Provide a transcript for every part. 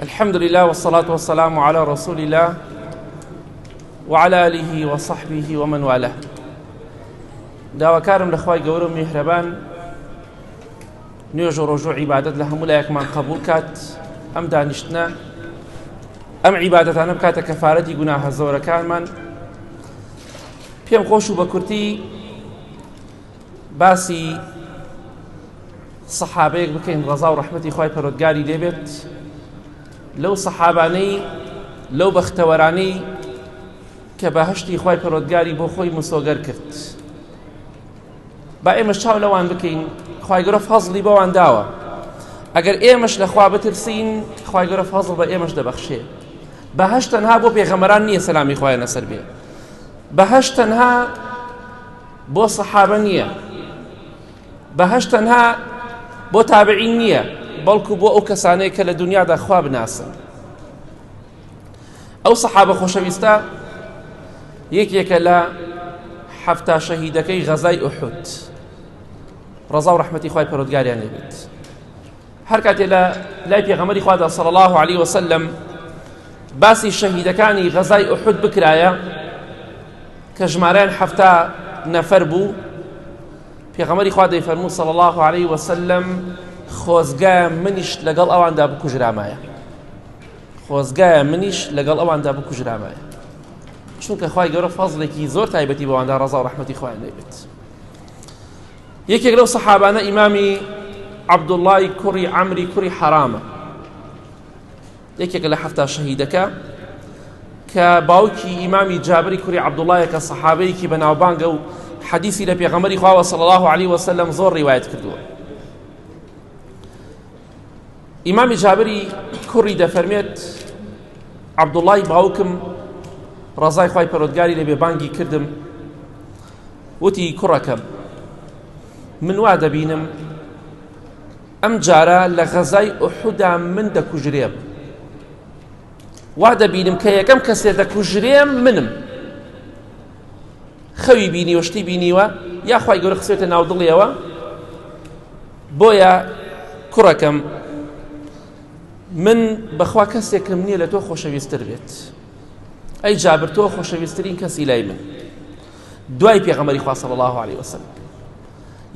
الحمد لله والصلاة والسلام على رسول الله وعلى آله وصحبه ومن والاه. داواکارم لە خوای گەورە و میهرەبان نوێژ و ڕۆژ و عیبادەت لە هەموو لایەکمان قبول کات، ئەم دانیشتنە ئەم عیبادەتانە بکاتە کەفارەتی گوناهە زۆرەکانمان. پێم خۆش و بە کورتی باسی سەحابەیەک بکەین ڕەزا و ڕەحمەتی خوای پەروەردگاری لێبێت، لەو سەحابانەی لەو بەختەوەرانەی کە بەهشتی خوای پەروەردگاری بۆ خۆی مسۆگەر کرد. با ئێمەش چاو لەوان بکەین، خوای گەورە فەزڵی بەوان داوە. ئەگەر ئێمەش لە خوا بترسین خوای گەورە فەزڵ بە ئێمەش دەبەخشێ. بەهەشت تەنها بۆ پێغەمبەران نییە سەلامی خوایان لەسەر بێ، بەهەشت تەنها بۆ سەحابە نییە، بەهەشت تەنها بۆ تابعین نییە، بەڵکو بۆ ئەو کەسانەیە کە لە دنیادا خوا بناسن. ئەو سەحابە خۆشەویستە یەکێکە لە 70 شەهیدەکەی غەزای ئوحود، ڕەزا و ڕەحمەتی خوای پەروەردگاریان لێبێت. هەر کاتێ لە لای پێغەمبەری خوادا صلی الله علیه وسلم باسی شەهیدەکانی غەزای ئوحود بکرایە کە ژمارەیان 70 نەفەر بوو، پێغەمبەری خوا دەیفەرموو صلی الله علیه وسلم خۆزگایە منیش لەگەڵ ئەواندا بکوژرامایە، خۆزگایە منیش لەگەڵ ئەواندا بکوژرامایە، چونکە خوای گەورە فەزڵێکی زۆر تایبەتی بەواندا ڕەزا و ڕەحمەتی خۆیان لێبێت. یەکێک لەو سەحابانە ئیمامی عەبدوڵڵای کوڕی عەمری کوڕی حەرامە، یەکێکە لە 70 شەهیدەکە کە باوکی ئیمامی جابری کوڕی عەبدوڵڵایە کە سەحابەیەکی بەناوبانگە و حەدیسی لە پێغەمبەری خواوە صلی الله علیه وسلم زۆر ڕیوایەت کردووە. ئیمامی جابری کوڕی دەفەرمێت عەبدوڵڵای باوکم ڕەزای خوای پەروەردگاری لێبێ بانگی کردم، وتی کوڕەکەم من وا دەبینم ئەم جارە لە غەزای ئوحودا من دەکوژرێم، وا دەبینم کە یەکەم کەسێ دەکوژرێم منم. خەوی بینیوە، شتی بینیوە، یا خوای گەورە خستوێتە ناو دڵیەوە. بۆیە کوڕەکەم من بەخوا کەسێکم نییە لە تۆ خۆشەویستتر بێت، ئەی جابر تۆ خۆشەویستترین کەسی لای من دوای پێغەمبەری خوا صلی الله علیه وسلم.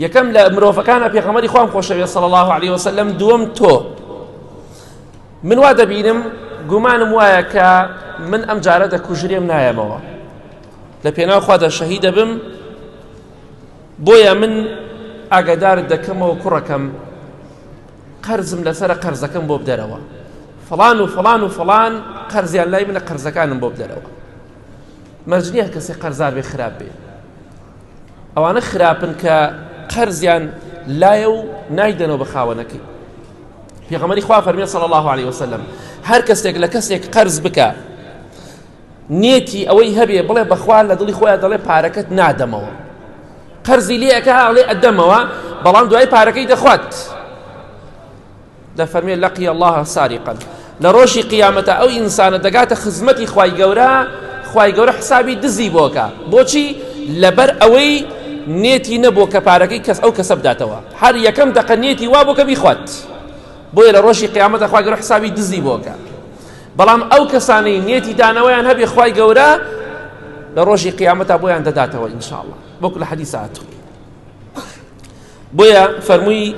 یەکەم لە مرۆڤەکانە پێغەمبەری خوام خۆشەوێت صلی الله علیه وسلم، دووەم تۆ. من وا دەبینم گومانم وایە کە من ئەم جارە دەکوژرێم نایەمەوە، لە پێناو خوادا شەهید دەبم، بۆیە من ئاگادارت دەکەمەوە کوڕەکەم قەرزم لەسەرە قەرزەکەم بۆ بدەرەوە، فڵان و فڵان و فڵان قەرزیان لای منە قەرزەکانم بۆ بدەرەوە. مەرج نییە کەسێ قەرزار بێ خراپ بێ، ئەوانە خراپن کە قەرزیان لایە و نایدەنەوە بە خاوەنەکەی. پێغەمبەری خوا فەرمی صلی الله علیه وسلم هەر کەسێک لە کەسێک قەرز بکە نیەتی ئەوەی هەبێ بڵێ بەخوا لە دڵی خۆیان دەڵێ پارەکەت نادەمەوە، قەرزی لێ ئەکا ئەڵێ ئەدەمەوە، بەڵام دوای پارەکەی دەخوات. دەفەرمێ لەقی الله سارقا، لە ڕۆژی قیامەتە ئەو ئینسانە دەگاتە خزمەتی خوای گەورە، خوای گەورە حسابی دزی بۆکە. بۆچی؟ لەبەر ئەوەی نێتی نەبوو کە پارەکەی کەس ئەو کەسە بداتەوە، هەر یەکەم دەقە نێتی وا بۆ کە بیخوات، بۆیە لە ڕۆژی قیامەتە خوای گەورە حسابی دزی بۆکە. بەڵام ئەو کەسانەی نێتی دانەوەیان هەبێ خوای گەورە لە ڕۆژی قیامەتە بۆیان دەداتەوە ئینشاءاللە، وەکو لە حەدیث هاتوو. بۆیە فەرمووی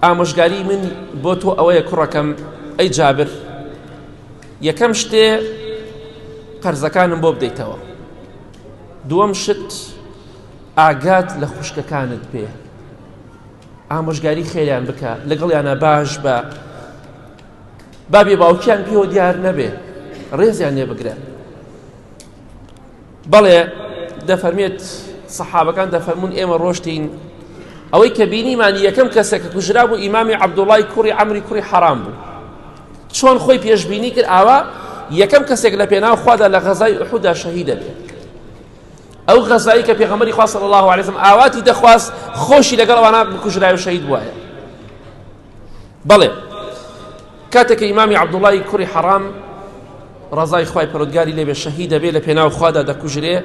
ئامۆژگاری من بۆ تۆ ئەوەیە کوڕەکەم ئەی جابر، یەکەم شتێ قەرزەکانم بۆ بدەیتەوە، دووەم شت ئاگات لە خوشکەکانت بێ، ئامۆژگاری خێریان بکە، لەگەڵیانە باش بە، بابێ باوکیان پێوە دیار نەبێ، ڕێزیان لێ بگرە. بەڵێ دەفەرمێت سەحابەکان دەفەرمونون ئێمە ڕۆشتین، ئەوەی کە بینیمان یەکەم کەسێک کە کوژرا بوو ئیمامی عەبدوڵای کوڕی عەمری کوڕی حەرام بوو. چۆن خۆی پێشبینی کرد ئاوا یەکەم کەسێک لە پێناو خوادا لە غەزای ئوحودا شەهید دەبێت. ئەو غەزایی کە پێغەمبەری خوا صلی الله علیه وسلم ئاواتی دەخواست خۆشی لەگەڵ ئەوانە بکوژرای و شەهید بوایە. بەڵێ کاتێک کە ئیمامی عەبدوڵای کوڕی حەرام ڕەزای خوای پەروەردگاری لێبێ شەهید دەبێ لە پێناو خوادا دەکوژرێ،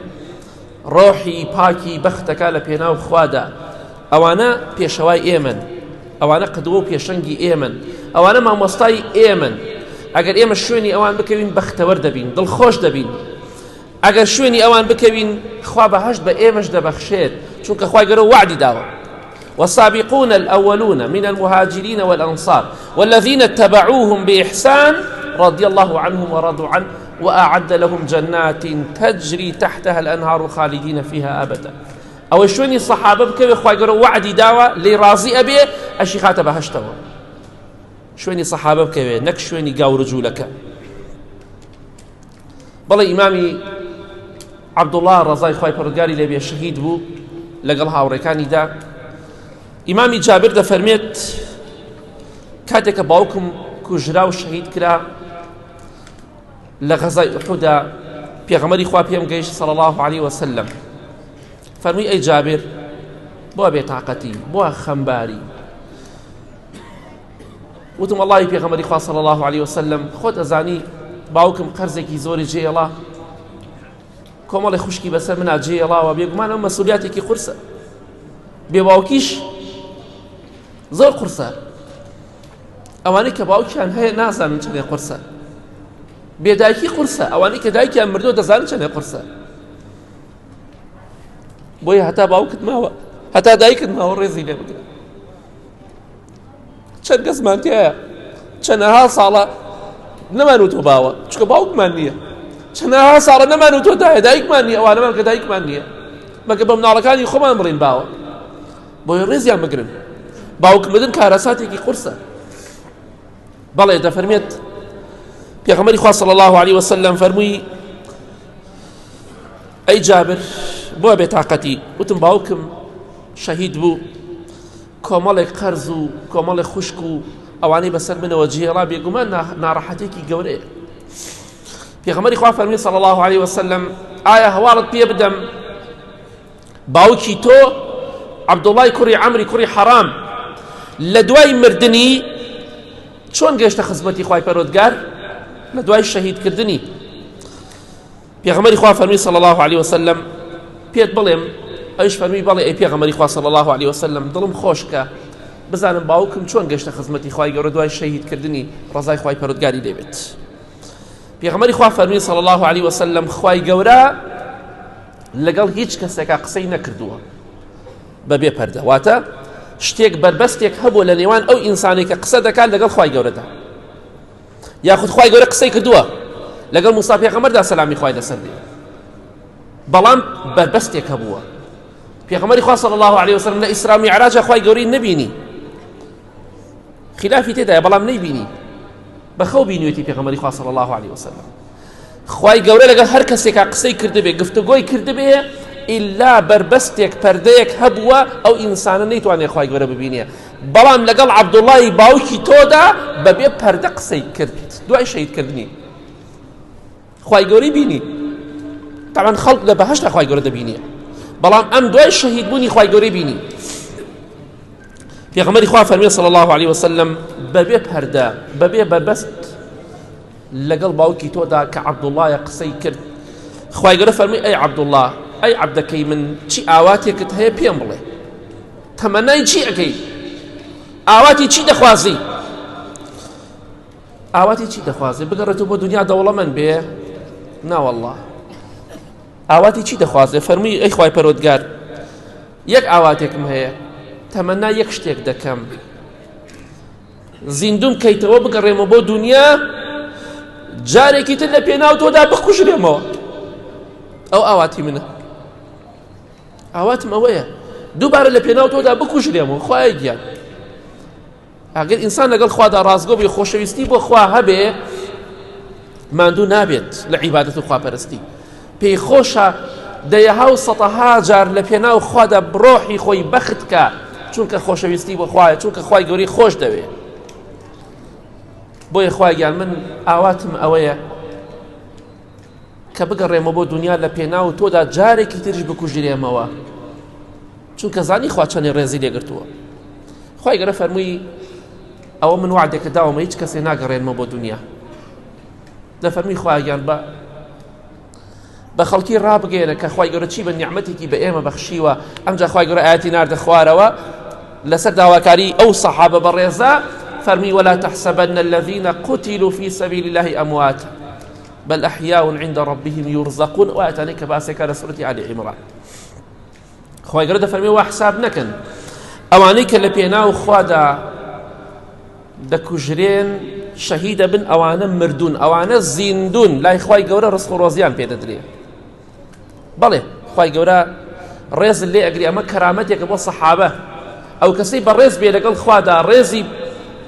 ڕۆحی پاکی بەختەکە لە پێناو خوادا. ئەوانە پێشەوای ئێمەن، ئەوانە قدوە و پێشەنگی ئێمەن. ئەوانە مامۆستای ئێمن ئەگەر ئێمە شوێنی ئەوان بکەوین بەختەوەر دەبین دڵخۆش دەبین ئەگەر شوێنی ئەوان بکەوین خوا بەهەشت بە ئێمەش دەبەخشێت چونکە خوای گەورە وەعدی داوە والسابقون الأولون من المهاجرين والأنصار والذين اتبعوهم بإحسان رضي الله عنهم ورضوا عنه وأعد لهم جنات تجري تحتها الأنهار خالدين فيها أبدا ئەوەی شوێنی سەحابە بکەوێ خوای گەورە وەعدی داوە لێی ڕازی ئەبێ ئەشی خاتە بەهەشتەوە شوێنی سەحابە بکەوێ نەک شوێنی گاور و جوولەکە بەڵێ ئیمامی عەبدوڵڵا ڕەزای خوای پەروەردگاری لێ بێ شەهید بوو لەگەڵ هاوڕێکانیدا ئیمامی جابر دەفەرمێت کاتێک کە باوکم کوژرا و شەهید کرا لە غەزای ئوحودا پێغەمبەری خوا پێم گەیشت صلی الله علیه وسلم فەرمووی ئەی جابر بۆ بێتاقەتی بۆ خەمباری وتم وەڵاهی پێغەمبەری خوا صلی الله علیه وسلم خۆت ئەزانی باوکم قەرزێکی زۆری جێڵا کۆمەڵی خوشکی بەسەر منا جێڵاوە بێگومان ئەو مەسولیاتێکی قورسە بێ باوکیش زۆر قورسە ئەوانەی کە باوکیان هەیە نازانن چەندێ قورسە بێدایکی قورسە ئەوانەی کە دایکیان مردووە دەزانن چەندێ قورسە بۆیە هەتا باوکت ماوە هەتا دایکت ماوە ڕێزی لێ بگرە چەند کەسمان تایە چەنەها ساڵە نەمان وتۆ باوە چکە باوکمان نییە چەنەها ساڵە نەمان وتۆ دایە دایکمان نییە ئەوانەمان کە دایکمان نییە مەگە بە مناڵەکانی خۆمان بڵین باوە بۆیە ڕێزیان بگرن باوک مردن کارەساتێکی قورسە بەڵێ دەفەرمێت پێغەمبەری خوا صلی الله عليه وسلم فەرمووی ئەی جابر بۆ بێتاقەتی وتم باوکم شەهید بوو کۆمەڵێک قەرز و کۆمەڵێک خوشک و ئەوانەی بەسەر منەوە جێڵا بێگومان ناڕەحەتێکی گەورەیە پێغەمبەری خوا فەرمی صلی الله عليه وسلم ئایا هەواڵت پێ بدەم باوکی تۆ عەبدوڵای کوڕی عەمری کوڕی حەرام لە دوای مردنی چۆن گەشتە خزمەتی خوای پەرۆدگار لە دوای شەهیدکردنی پێغەمبەری خوا فەرمی صلی الله علیه وسلم پێت بڵێم ئەویش فەرمی بەڵێ ئەی پێغەمبەری خوا صلی الله علیه وسلم دڵم خۆشکە بزانم باوکم چۆن گەشتە خزمەتی خوای گەورە دوای شەهیدکردنی ڕەزای خوای پەرۆدگاری لێبێت پێغەمبەری خوا فەرمی صلی الله علیه وسلم خوای گەورە لەگەڵ هیچ کەسێکا قسەی نەکردووە بەبێ پەردە واتە شتێک بەربەستێک هەبوو لە نێوان ئەو ئینسانێک کە قسە دەکات لەگەڵ خوای گەورەدا یاخود خوای گەورە قسەی کردووە لەگەڵ موسا پێغەمبەردا سەلامی خوای لەسەر بێ بەڵام بەربەستێک هەبووە پێغەمبەری خوا صلی الله علیه وسلم لە ئیسرا میعراجە خوای گەورەی نەبینی خلافی تێدایە بەڵام نەیبینی بە خەو بینیوێتی پێغەمبەری خوا صلی الله علیه وسلم خوای گەورە لەگەڵ هەر کەسێکا قسەی کردبێ گفتوگۆی کردبێ ئللا بەربەستێک پەردەیەک هەبووە ئەو ئینسانە نەیتوانێت خوای گەورە ببینێ بەڵام لەگەڵ عەبدوڵای باوکی تۆدا بەبێ پەردە قسەی کرد دوای شەهیدکردنی خوای گەورەی بینی تاوان خەڵک لە بەهەشتا خوای گەورە دەبینێ بەڵام ئەم دوای شەهید بوونی خوای گەورەی بینی پێغەمبەری خوا فەرمی صلی الله علیه وسلم بەبێ پەردە بەبێ بەربەست لەگەڵ باوکی تۆدا کە عەبدوڵڵایە قسەی کرد خوای گەورە فەرمی ئەی عەبدوڵڵا ئەی عەبدەکەی من چی ئاواتێکت هەیە پێم بڵێ تەمەنای چی ئەکەی ئاواتی چی دەخوازی ئاواتی چی دەخوازێ بگەڕێتەوە بۆ دنیا دەوڵەمەند بێ ناوەله ئاواتی چی دەخوازێ فەرمووی ئەی خوای پەرۆدگار یەک ئاواتێکم هەیە تەمەنا یەک شتێک دەکەم زیندوم کەیتەوە بگەڕێمەوە بۆ دنیا جارێکی تر لە پێناو تۆدا بکوژرێمەوە ئەو ئاواتی منە ئاواتم ئەوەیە دووبارە لە پێناو تۆدا بکوژرێمەوە خوایە گیان ئەگەر ئینسان لەگەڵ خوادا ڕاستگۆ بێ خۆشەویستی بۆ خوا هەبێ ماندوو نابێت لە عیبادەت و خواپەرستی پێی خۆشە دەیەها و سەتەها جار لە پێناو خوادا بڕۆحی خۆی بەخت کە چونکە خۆشەویستی بۆ خوایە چونکە خوای گەوری خۆش دەوێ بۆیە خوای گیان من ئاواتم ئەوەیە کە بگەڕێمەوە بۆ دنیا لە پێناو تۆدا جارێکی تریش بکوژرێمەوە چونکە زانی خوا چەندی ڕێزی لێگرتووە خوای گەرە فەرمووی ئەوە من وعدێکە داومە هیچ کەسێ ناگەڕێنمەوە بۆ دنیا دەفەرمی خوایان بە بە خەڵکی ڕابگەێنە کە خوای گەورە چی بە نیعمەتێکی بە ئێمە بەخشیوە ئەمجا خوای گەورە ئاەتی ناردە خوارەوە لەسەر داواکاری ئەو سەحابە بەڕێزە فەرمی ولا تحسبن الذين قتلوا في سبيل الله أمواتا بل أحياء عند ربهم يرزقون. وآياتانێک کە باسێکە لە سورەتی ئالی عیمران. خوای گەورە دەفەرمێ وا حساب نەکەن ئەوانەی کە لە پێناو خوادا دەکوژرێن شەهیدە بن، ئەوانە مردوون، ئەوانە زیندون، لای خوای گەورە ڕزق و ڕۆزیان پێدەدرێ. بەڵێ خوای گەورە ڕێز لێ ئەگری، ئەمە کەرامەتێکە بۆ سەحابە. ئەو کەسەی بە ڕێز بێ لەگەڵ خوادا، ڕێزی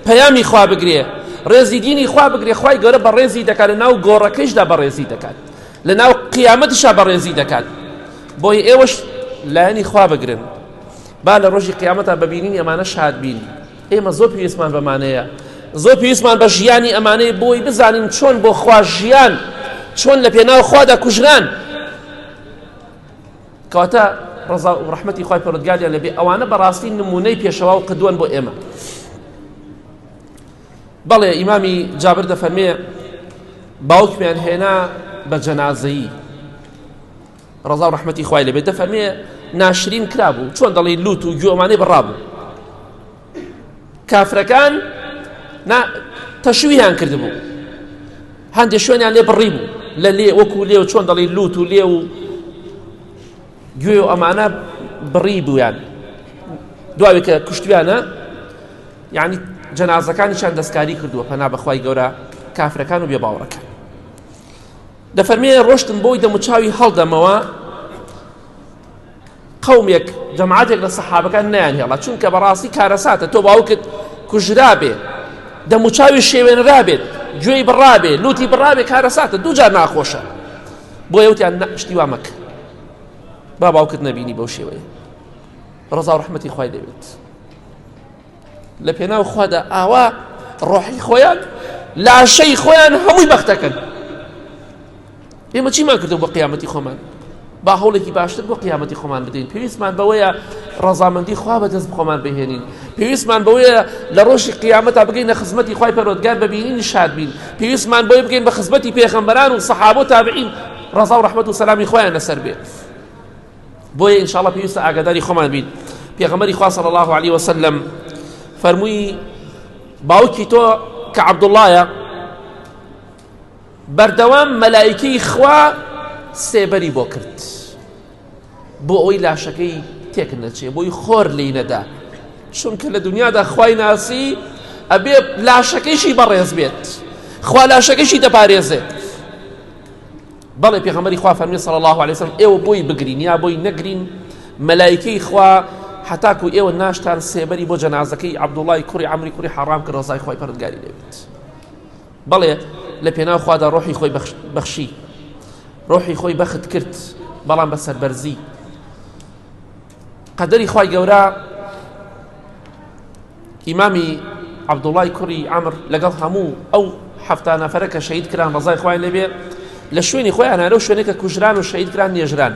پەیامی خوا بگرێ، ڕێزی دینی خوا بگرێ، خوای گەورە بە ڕێزی دەکات، لە ناو گۆڕەکەیشدا بە ڕێزی دەکات، لە ناو قیامەتیشا بە ڕێزی دەکات. بۆیە ئێوەش لایەنی خوا بگرن، با لە ڕۆژی قیامەتا بەبینینی ئەمانە شاد بین. ئێمە زۆر پێویستمان بەمانەیە، زۆر پێویستمان بە ژیانی ئەمانەیە بۆی بزانین چۆن بۆ خوا ژیان، چۆن لە پێناو خوادا کوژران. کەواتە ڕەزا و ڕەحمەتی خوای پەروەردگاریان لەبێ. ئەوانە بەڕاستی نمونەی پێشەوا و قدوەن بۆ ئێمە. بەڵێ ئیمامی جابر دەفەرمێ باوکمیان هێنا بە جەنازەیی، ڕەزا و ڕەحمەتی خوای لەبێت، دەفەرمێ ناشرین کرابوو، چۆن دەڵێی لوت و گوێ ئەمانەی بڕابوو. کافرەکان نا تەشویان کردبوو، هەندێک شوێنیان لێ بڕی بوو لە لێ وەکو لێ و چۆن دەڵێی لوت و لێ و گوێ و ئەمانە بڕی بوویان. دواوێ کە کوشتویانە یعنی جەنازەکانیشان دەستکاری کردووە، پەنا بەخوای گەورە کافرەکان و بێباوەڕەکان. دەفەرمێ ڕۆشتم بۆی دەموچاوی هەڵدەمەوە، قومێک جەماعەتێک لە سەحابەکان نەیان هێڵا، چونکە بەڕاستی کارەساتە تۆ باوکت کوژرابێ، دەموچاوی شێوێنرابێت، گوێی بڕابێ، لوتی بڕابێ، کارەساتە، دووجار ناخۆشە. بۆیە وتیان شتی وا مەکە، با باوکت نەبینی بەو شێوەیە. ڕەزا و ڕەحمەتی خوای لێبێت. لە پێناو خوادا ئاوا ڕۆحی خۆیان لاشەی خۆیان هەمووی بەختەکەن. ئێمە چیمان کردو بۆ قیامەتی خۆمان؟ با هەوڵێکی باشتر بۆ قیامەتی خۆمان بدەین. پێویستمان بەوەیە ڕەزامەندی خوا بەدەست خۆمان بهێنین، پێویستمان بەوەیە لە ڕۆژی قیامەتا بگەینە خزمەتی خوای پەروەردگار بەبینینی شاد بین، پێویستمان بۆی بگەین بە خزمەتی پێغەمبەران و سەحابە و تابعین ڕەزا و ڕەحمەت و سەلامی خۆیان لەسەر بێ. بۆیە ئینشاءاللە پێویستە ئاگاداری خۆمان بین. پێغەمبەری خوا صلی الله علیه وسلم فەرمووی باوکی تۆ کە عەبدوڵڵایە بەردەوام مەلایکەی خوا سێبەری بۆ کرد بۆ ئەوەی لاشەکەی تێک نەچێ، بۆی خۆر لی نەدا، چونکە لە دنیادا خوای ناسی ئەبێ لاشەکەیشی بەڕێز بێت، خوا لاشەکەیشی دەپارێزێ. بەڵێ پێغەمبەری خوا فەرمی صلی الله علیه وسلم ئێوە بۆی بگرین یا بۆی نەگرین مەلایکەی خوا حتاکو ئێوە ناشتان سێبەری بۆ جەنازەکەی عەبدوڵای کوڕی عەمری کوڕی حەڕام کرد ڕەزای خوای پەروەردگاری لێبێت. بەڵێ لە پێناو خوادا ڕۆحی خۆی بەخشی، ڕۆحی خۆی بەخت کرد، بەڵام بە سەربەرزی قەدەری خوای گەورە ئیمامی عەبدوڵای کوڕی عەمر لەگەڵ هەموو ئەو حەفتا نەفەرە کە شەهید کران ڕەزای خوای لێبێ لە شوێنی خۆیان لەو شوێنێک کە کوژران و شەهید کران نێژران.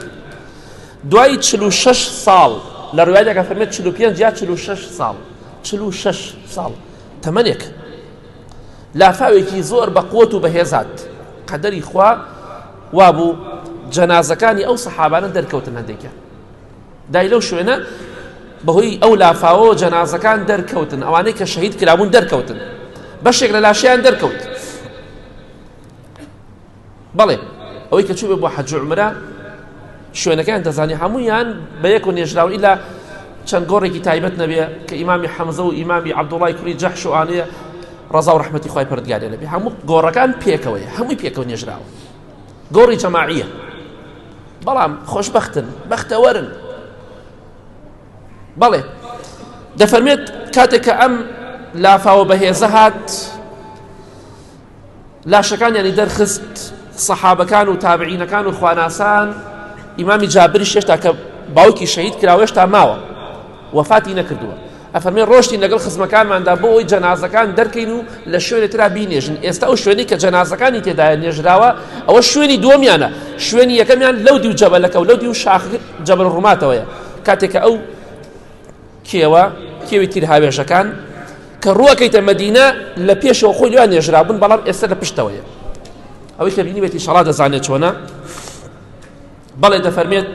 دوای 46 ساڵ لە ڕوایەتێکا فەرمێت 45 یا 46 ساڵ، 46 ساڵ تەمەنێک لافاوێکی زۆر بە قوت و بەهێزات قەدەری خوا وابوو جەنازەکانی ئەو سەحابانە دەرکەوتن هەندێکیان دای لەو شوێنە بەهۆی ئەو لافاوەوە جەنازەکان دەرکەوتن، ئەوانەی کە شەهید کرابوون دەرکەوتن، بەشێک لە لاشیان دەرکەوت. بەڵێ ئەوەی کە چوو بۆ حەج و عومرە شوێنەکەیان دەزانی هەمویان بە یەک و نێژراوە ئیلا چەند گۆڕێکی تایبەت نەبێ کە ئیمامی حەمزە و ئیمامی عەبدوڵای کوڕی جەحش و ئانەیە ڕەزا و ڕەحمەتی خوای پەروەردگاریان لەبێ، هەموو گۆڕەکان پێکەوەیە، هەمووی پێکەوە نێژراوە، گۆڕی جەماعیە. بەڵام خۆشببختن، بەختەوەرن. بەڵێ دەفەرمێت کاتێک کە ئەم لافاوە بەهێزە هات لاشەکانیانی دەرخست، سەحابەکان و تابعینەکان و خواناسان، ئیمامی جابریش هێشتا کە باوکی شەهید کراوە هێشتا ماوە وەفاتی نەکردووە، ئەفەرمێ ڕۆشتین لەگەڵ خزمەکانماندا بۆ ئەوەی جەنازەکان دەرکەین و لە شوێنێ ترا بینێژن. ئێستا ئەو شوێنەی کە جەنازەکانی تێدایە نێژراوە ئەوە شوێنی دووەمیانە، شوێنی یەکەمیان لەو دیو جەبەلەکە و لەو دیو شاخ جەبەل ڕوماتەوەیە. کاتێک کە ئەو کێوە کێوی تیرهاوێژەکان کە ڕووەکەیتە مەدینە لە پێشەوە خۆی لێوان نێژرابوون، بەڵام ئێستا لە پشتەوەیە. ئەوەی کە بینیبێتی شەڵا دەزانێت چۆنە. بەڵێ دەفەرمێت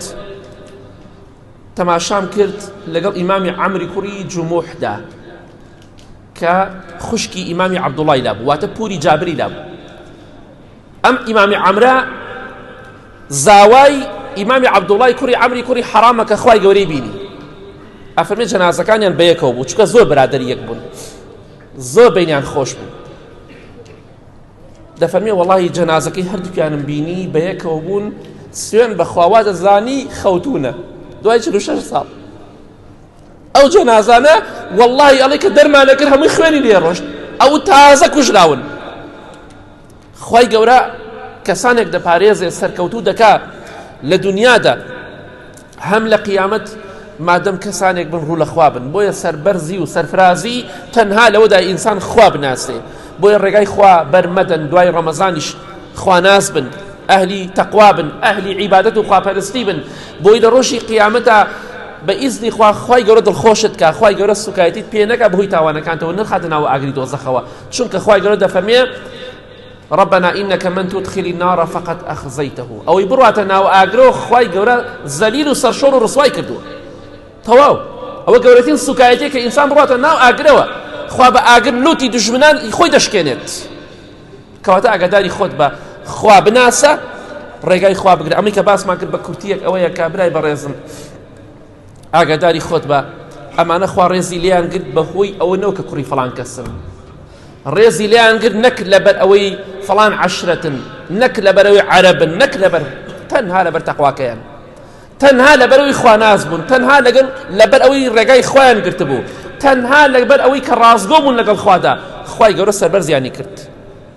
تەماشام کرد لەگەڵ ئیمامی عەمری کوڕی جموحدا. کە خوشکی ئیمامی عەبدوڵای لابوو واتە پوری جابری لابوو ئەم ئیمامی عەمرە زاوای ئیمامی عەبدوڵای کوڕی عەمری کوڕی حەرامە کە خوای گەورەی بینی ئەفەرمێ جەنازەکانیان بەیەکەوە بوو چونکە زۆر برادەری یەک بوون زۆر بینیان خۆش بوو دەفەرمێ وەڵی جەنازەکەی هەردووکیانم بینی بەیەکەوە بوون سوێن بەخواوا دەزانی خەوتونە دوای 46 ساڵ ئەو جەنازانە وەڵی ئەڵێ کە دەرمانە کرد هەمووی خوێنی لێ ڕۆشت ئەو تازە کوژراون خوای گەورە کەسانێک دەپارێزێ سەرکەوتوو دەکا لە دنیادا هەم لە قیامەت مادەم کەسانێک بن ڕوو لە خوا بن بۆیە سەربەرزی و سەرفرازی تەنها لەوەدا ئینسان خوا بناسێ بۆیە ڕێگای خوا بەرمەدەن دوای ڕەمەزانیش خواناس بن ئەهلی تەقوا بن ئەهلی عیبادەت و خواپەرستی بن بۆی لە ڕۆژی قیامەتا بە ئیزنی خوا خوای گەورە دڵخۆشت کا خوای گەورە سوکایەتیت پێ نەکا بەهۆی تاوانەکانتەوە نەخاتە ناو ئاگری دۆزەخەوە چونکە خوای گەورە دەفەرمێ ربنا إنك من تدخل النار فقد أخزيته ئەوەی بڕاتە ناو ئاگرەوە خوای گەورە زەلیل و سەرشۆڕ و ڕسوای کردووە تەواو ئەوە گەورەترین سوکایەتیە کە ئینسان بڕاتە ناو ئاگرەوە خوا بە ئاگر لوتی دوژمنان خۆی دەشکێنێت کەواتە ئاگاداری خۆت بە خوا بناسە ڕێگای خوا بگرە ئەمەی کە باسمان کرد بە کورتیەک ئەوەیە کە برای بەڕێزم ئاگاداری خۆت بە ئەمانە خوا ڕێزی لێیان گرت بەهۆی ئەوە نەوە کە کوڕی فڵان کەسن ڕێزی لێیان گرت نەک لەبەر ئەوەی فڵان عەشرەتن نەک لەبەرەوەی عەرەبن نەک لەبەر تەنها لەبەر تەقواکەیان تەنها لەبەرەوەی خواناس بوون تەنها لەگەڵ لەبەر ئەوەی ڕێگای خۆیان گرتبوو تەنها لەبەر ئەوەی کە ڕاستگۆ بوون لەگەڵ خوادا خوای گەورە سەربەرزیانی کرد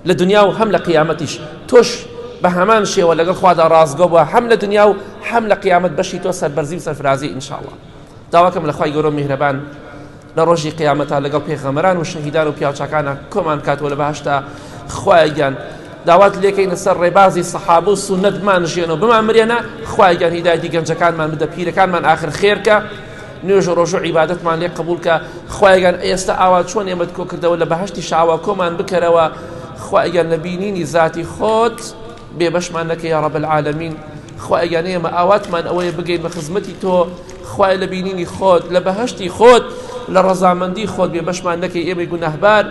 لە دنیا و هەم لە قیامەتیش تۆش بە هەمان شێوە لەگەڵ خوادا ڕاستگۆ بووە هەم لە دنیا و هەم لە قیامەت بەشی تۆ سەربەرزی و سەرفرازی ئینشاءاللە داواکەم لە خوای گەورە و میهرەبان لە ڕۆژی قیامەتا لەگەڵ پێغەمبەران و شەهیدان و پیاوچاکانە کۆمان بکاتەوە لە بەهەشتا خوایە گیان داوات لێکەین لەسەر ڕێبازی سەحابە و سوننەت بمان ژێنە و بمان مرێنە خوایە گیان هیدایەتی گەنجەکانمان بدە پیرەکانمان ئاخر خێرکە نوێژ و ڕۆژ و عیبادەتمان لێ قبول کە خوایە گیان ئێستا ئاوا چۆن ئێمەت کۆ کردەوە لە بەهەشتی شاوە کۆمان بکەرەوە خوایە گیان لە بینینی زاتی خۆت بێبەشمان نەکە یا رب العالمین خوایە گیان ئێمە ئاواتمان ئەوەیە بگەین بە خزمەتی تۆ خوایە لە بینینی خۆت لە بەهەشتی خۆت لە ڕەزامەندی خۆت بێبەشمان نەکەی ئێمەی گوناهبار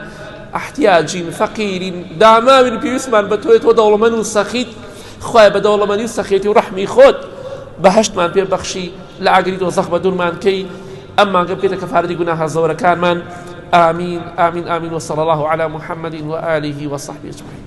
احتیاجین فەقیرین داماوین پێویستمان بە تۆیە تۆ دەوڵەمەند و سەخیت خوایە بە دەوڵەمەندی و سەخیەتی و ڕەحمی خۆت بەهەشتمان پێ بەخشی لە ئاگری دۆزەخ بە دوورمان کەی ئەم مانگە بکەیتە کەفارەتی گوناهە زۆرەکانمان آمین آمین آمین وصلى الله على محمد وآله وصحبه أجمعين.